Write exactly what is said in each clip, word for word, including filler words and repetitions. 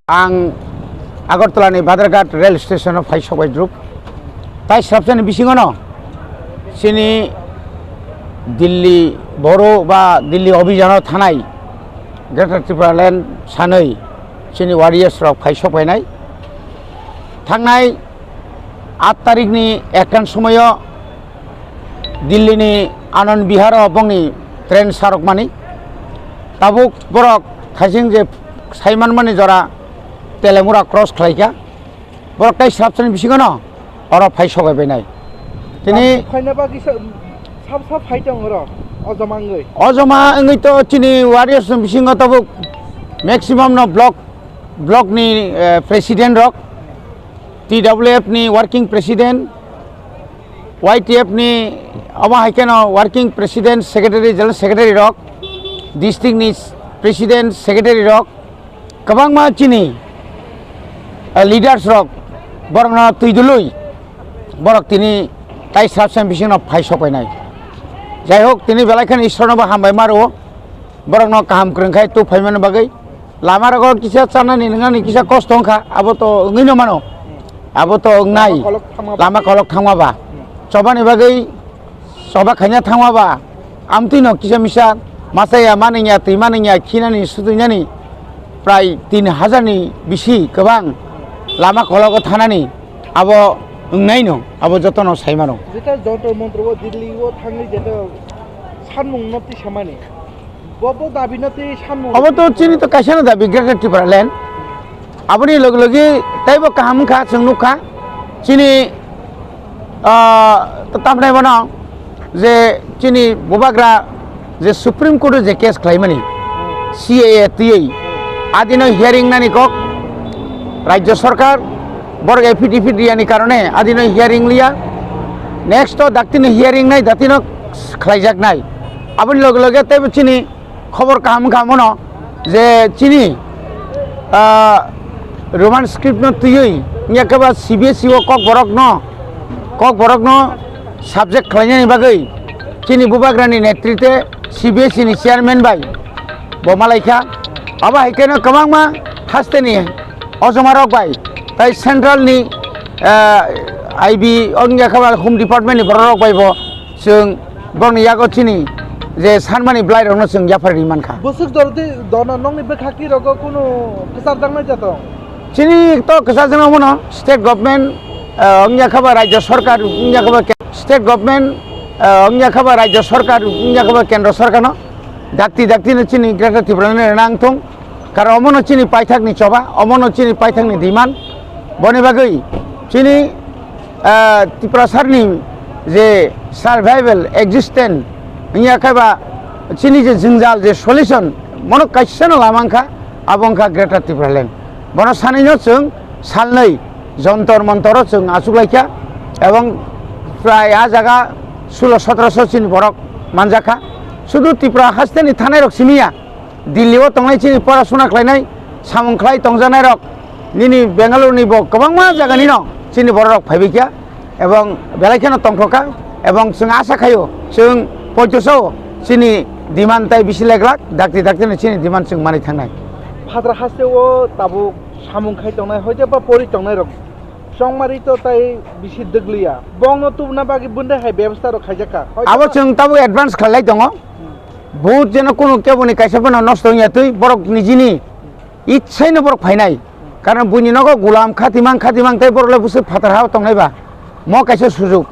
Ang Agartala ni Badharghat rail station o phai sokbai druk. Tai srapsani bisingo no chini Delhi Boro ba Delhi Abhijan o thanai Greater Tripura Land sanwi chini warriors rok phai sokbainai. Thangnai aat tarikh ni ektan somoio Delhi ni Anand Vihar o bongni train sarokmani. Tabuk borok thaising je saimanmani jora Telemura cross khlaikha. Borok tai srapsani bisingo no oro phai sokbai bainai. Tini Phaina bagwi sa-, sab sab phai tong oro, o joma wngwi. O joma wngwi to chini warriors ni bisingo tabuk maximum no block, block ni, eh, president rok, T W F ni working president, Y T F ni omo hai kheno working president, secretary, general secretary rok, district ni president, secretary rok, kwbangma chini, eh, leaders rok borokno twi dului borok tini tai srapsani bisingno phai sokpainai. Jai hok, tini belai kheno Ishwarno bo hambai ma rwo, borokno kaham kwrwng khai tubuphaimani bagwi. Lama rogo kisa chanani nwngnani kisa kosto wngkha, abo to wngwino mano, abo to wngnai. Lama kolok thangma ba. Lama kolok thangma ba. Hmm. Chobani bagwi choba khaina thangma ba, amtwino kisa misa masa ya manwi ya, twi manwi ya, khinani, sutuinani prai tin hajar ni bisi kwbang lama kologo thanani abo wngnaino, abo jotono saimano. Jeta Jantar Mantar o Delhi o thangwi jeta sanmung no tisamani. Bo, bo dabi no twi sanmung. Obo to chini to kaisa no dabi, Greater Tripura Land. Aboni logi logi teibo kaham wngkha, chwng nukha. Chini, ah, tamni bono je chini bubagra je Supreme Court o je case khlaimani, C A A twiwi adino hearing nani kok Rajya Sarkar borok affidavit riyani karone adino hearing liya. Next o daktino hearing nai, daktino khlaijaknai. Aboni loge loge teibo chini khobor kaham wngkha mono je chini, ah, Roman script no twiwi wngya khe ba C B S E o Kokborokno, Kokborokno subject khlainani bagwi chini bubagrani netritwe C B S E ni chairman bai bo malaikha. Abo hai kheno kwbangma hasteni ojomarok bai tai central ni, ah, I B wngya khe ba Home Department ni bororok bai bo chwng borokni yago chini je sanmani bwlairokno chwng yaphar ri mankha. Bwswk dordi dono nokni bwkhakni rogo kunu kwcharjaknai ja tong? Chini to kwcharjakno mano state government, eh, wngya khe ba rajya sarkar, wngya khe ba ke-, state government, eh, wngya khe ba rajya sarkar, wngya khe ba kendro sarkarno dakti dakti no chini Greater Tripura ni nang thung. Karon omono chini paithakni choba, omono chini paithakni demand. Boni bagwi chini, ah, Tiprasarni je survival, existence, wngya khe ba chini je jwngjal je solution, mono kaisano lama wngkha, abo wngkha Greater Tripura Land. Bono sanino chwng salnwi Jantar Mantar o chwng achuklaikha, ebong prai a jaga sulo sotoroso chini borok manjakha. Sudu Tripura hasteni thanairok simiya, Delhi o tongnai chini porasona khlainai, samung khlai tongjaknairok nini Bengaluru ni bo kwbangma jaga nino chini bororok phaibaikha, ebong belai kheno tongthokha, ebong chwng asa khaio chwng poito sao chini demand tai bisi leglak, dakti dakti no chini demand chwng manwi thangnai. Phatra haste o tabuk samung khai tongnai, hoite ba pori tongnai rok chongmari to tai bisi dwgliya. Bongno tubuna bagwi bundai hai bebostha rok khaijakha. Hoite Abo ba chwng tabuk advance khlai tongo. Hmm. Vote jeno kunu keboni kaisa phano nosto wngya twi, borok nijini itsaino borok phainai. Karon buini nogo gulam khatimang khatimang tei borok le bwswk phatar ha-o tongnai ba. Mo kaisa sujuk.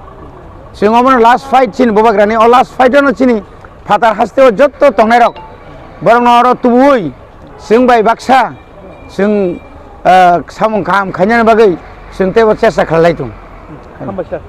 Chwng omono last fight chini bubagrani, o last fight ano chini phatar haste o jotto tongnai rok borokno oro tubuwi chwng bai baksa chwng, ah, samung kaham khainani bagwi chwng teibo chesta khlai lai tongo. Hambai sir.